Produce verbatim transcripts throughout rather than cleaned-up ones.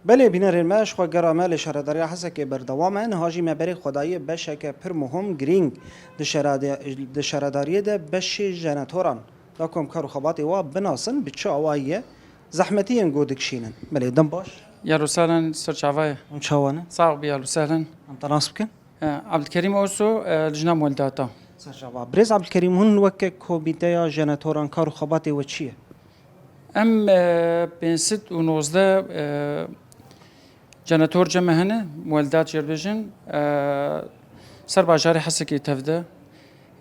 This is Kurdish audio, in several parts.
Belê bînerên me, ji xwe gera me li şaredariya Hesekê berdewam e. Niha jî me berê xwe daye beşeke pir muhim, girîng di şerade-, di şaredariyê de beşê jenetoran. Da ku em kar û xebatê wa binasin, bi çi awayî ye, zehmetiyên ku dikişînin. Belê, dem baş. Yalo sehlen, ser çava ye. Em çawa ne? Sağ ol, yalo sehlen. Em te nas bikin? E, Abdülkerim Oso, e, Lijna Mueldata. Ser çava. Birêz Abdülkerim, hûn weke komîteya jenetoran kar û xebatê we çi ye? Em, e, pênc sed û nozdeh, e, jenetor cem me hene, mueldat jê re bêjin, e, ser bajarê Hesekê tev de.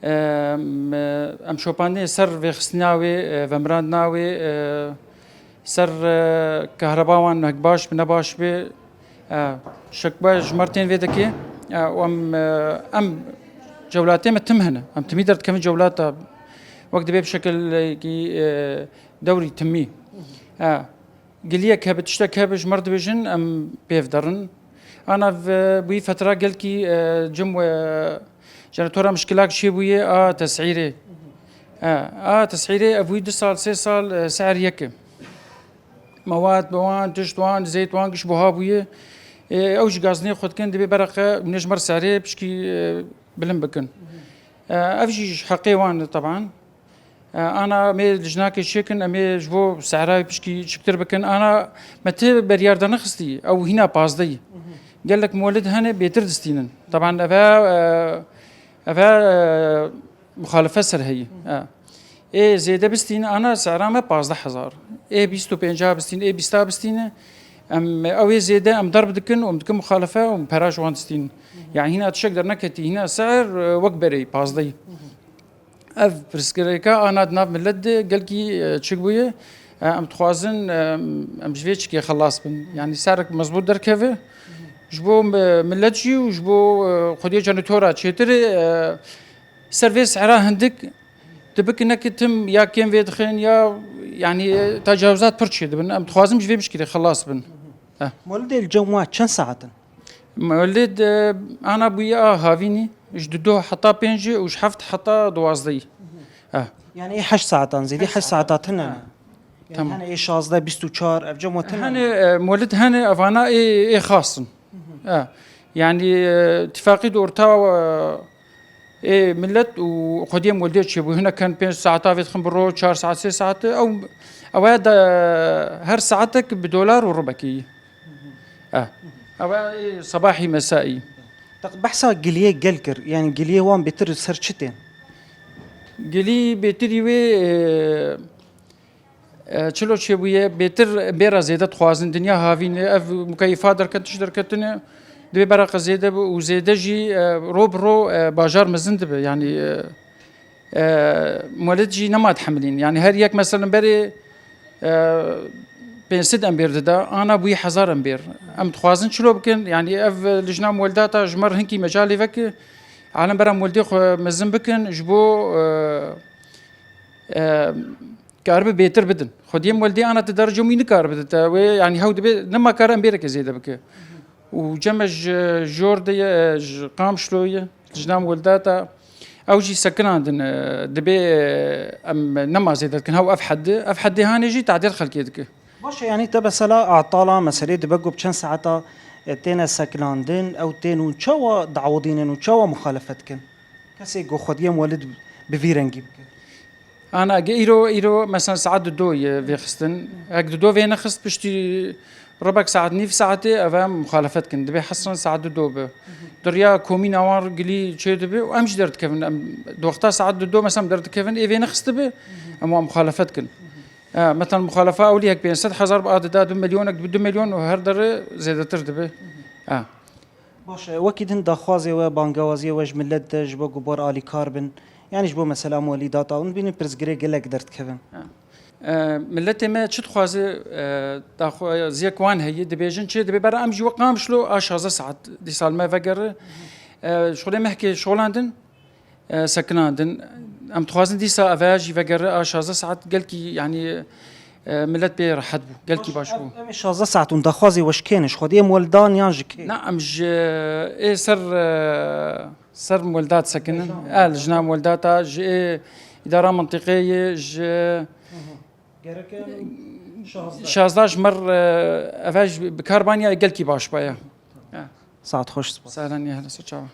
E, em, e, em şopandinê ser vêxistina wê, e, vemirandina wê, e, ser, e, kehreba wan hek baş bi ne baş bê, e, şikwe ji me re tên vê dikê. E, û em, e, em cewlatê me tim hene. Em timî derdikevin cewlata. Wek dibê bi şekilekî, e, dewrî timî. E, giliyek hebe, tiştek hebe ji me re dibêjin, em pêv derin. Ana ve bûyî fetra gelkî, e, cim we jenetora mişkilak çêbûye a tesîrê. E, a tesîrê ev bûyî du sal, sê sal, e, ser yek e. Mewad bi wan, tişt wan, zeyt wan giş buha bûye. E, ew jî gazinê xwe dikin, dibê bereqe, hûn ê ji me re serê pişkî, e, bilind bikin. E, ev jî ji heqê wan e, teban. E, ana em ê lijnakê çêkin, em ê ji bo sehrayê pişkî çiktir bikin. Ana me ti beryar de nexistî, ew hîna pazdeh. Gelek molid hene bêtir distînin. Teban eve, e, eve, e, muxalife ser heyî. E. Ê zêde bistîne, ana sehra me pazdeh hezar. Ê bîst û pênca bistîne, ê bîsta bistîne. Em, ew ê zêde em derb dikin û em dikin muxalife û em pera ji wan distînin. Yani hîna tişek derneketî, hîna sehr, e, wek berê pazdeh. Ev pirsgirêka ana di nav milet de gelkî, e, çik bûye. E, em dixwazin, e, em ji vê çikê xelas bin. Yani serek mezbût derkeve. Ji bo, e, milet jî û ji bo, e, xwediyê canitora çêtir, e, ser vê sehra hindik dibikin, nekitim ya kêm vê dixin ya, yani, e, tecawizat pir çêdibin. Em dixwazin ji vê pişkirê xelas bin. Eh. Mewlidê li cem we çend saet in? Mewlid, e, ana bûye a havînî, ji dudo heta pêncî û ji heft heta duwazdehî. Eh. Yani ê heşt saetan zêdî, heşt saeta tune ne. Yani tamam. Hene ê şazdeh, bîst û çar, ev cem we tune ne. Hene, e, mewlid hene, evana ê, ê xas in. Eh. Yani, e, tifaqî di orta, e, ê milet û xwediyê mewlidê çêbû. Hinek hene pênc saeta vê dixin bi ro, çar saet, sê saet. Ew, ew e de her saetek bi dolar û rubekî. Eh. Ew e, ê sebahî mesaî. Te behsa giliyê gel kir. Yani giliyê wan bêtir ser çi tên? Gilî bêtirî wê, e, e, çilo çêbûye, bêtir bêra zêde dixwazin. Dinya havîn e, ev mukeyfa derket, tişt derketine. Dibê bereqe zêde bi û zêde jî, e, ro bi ro, e, bajar mezin dibe. Yani, e, e, mewlid jî nema dihemilîn. Yani her yek, meselen, berê, e, pênc sed embêr dida, ana bûyî hezar embêr. Em dixwazin çilo bikin, yani ev lijna mewlidata ji me re hinkî mecalê veke, alem bera mewlidê xwe mezin bikin, ji bo, e, e, karibe bêtir bidin. Xwediyê mewlidê ana tu derece wî nikaribe dite. Wê, yani hew dibe nema kare embêreke zêde bike. Û cem me ji jor de ye, ji Qamişlo ye, ji nav Weldata. Ew jî sekinandin, e, dibê, e, em nema zêde dikin. Hew ev heddi, ev heddê hanê jî tadêr xelkê dike. Baş e, yanî te mesela atala meselê dibe ku bi çend saeta, e, têne sekinandin, ew tên û çawa diawidînin û çawa muxalefet dikin? Kesê ku xwediyê welid bi vî rengî bike. Ana, ge îro, îro, mesela, saet dudo ye vêxistin. Ek dudo vê nexist, piştî ribek saet, nîv saetê, ev em muxalefet kin. Dibê hesran saet dudo bi. Diriya komîna wan gilî çê dibi û em jî derdikevin. Em di wexta saet dudo, mesela, derdikevin, ê vê nexistibi, em wan muxalefet kin. E, mesela, muxalefa ewlî hek pênc sed hezar bi, a dida du milyonek dibi, du milyon û her dere zêdetir dibi. E. Baş e, wekî din daxwazê we, bangewaziyê we ji milet de ji bo ku bar alîkar bin, yanî ji bo mesela molîdata hûn dibînin pirsgirêk gelek derdikevin. Ha. E, miletê me çi dixwaze, e, daxwaziyek wan heye, dibêjin çi, dibê bera em jî wek Qamişlo a şazdeh saet dîsa li me vegere. E, şixulê mehkê şolandin, e, sekinandin. Em dixwazin dîsa eve jî vegere a şazdeh saet gelkî, yanî, e, milet pê rehet bû, gelkî baş bû. Ev, ev ê şazdeh saet hûn daxwazê we ji kê ne? Ji xwediyê molidan yan ji kê? Na, em ji ê ser, e, ser moldat sekinin. Lijna. E, lijna moldata, ji ê îdara mintîqê ye, ji Gerek em Şazdeh ji mir, e, eve ji bi kar baniya gelkî baş baya. Saet xweş, spas. Sehlan ya hele ser çawa.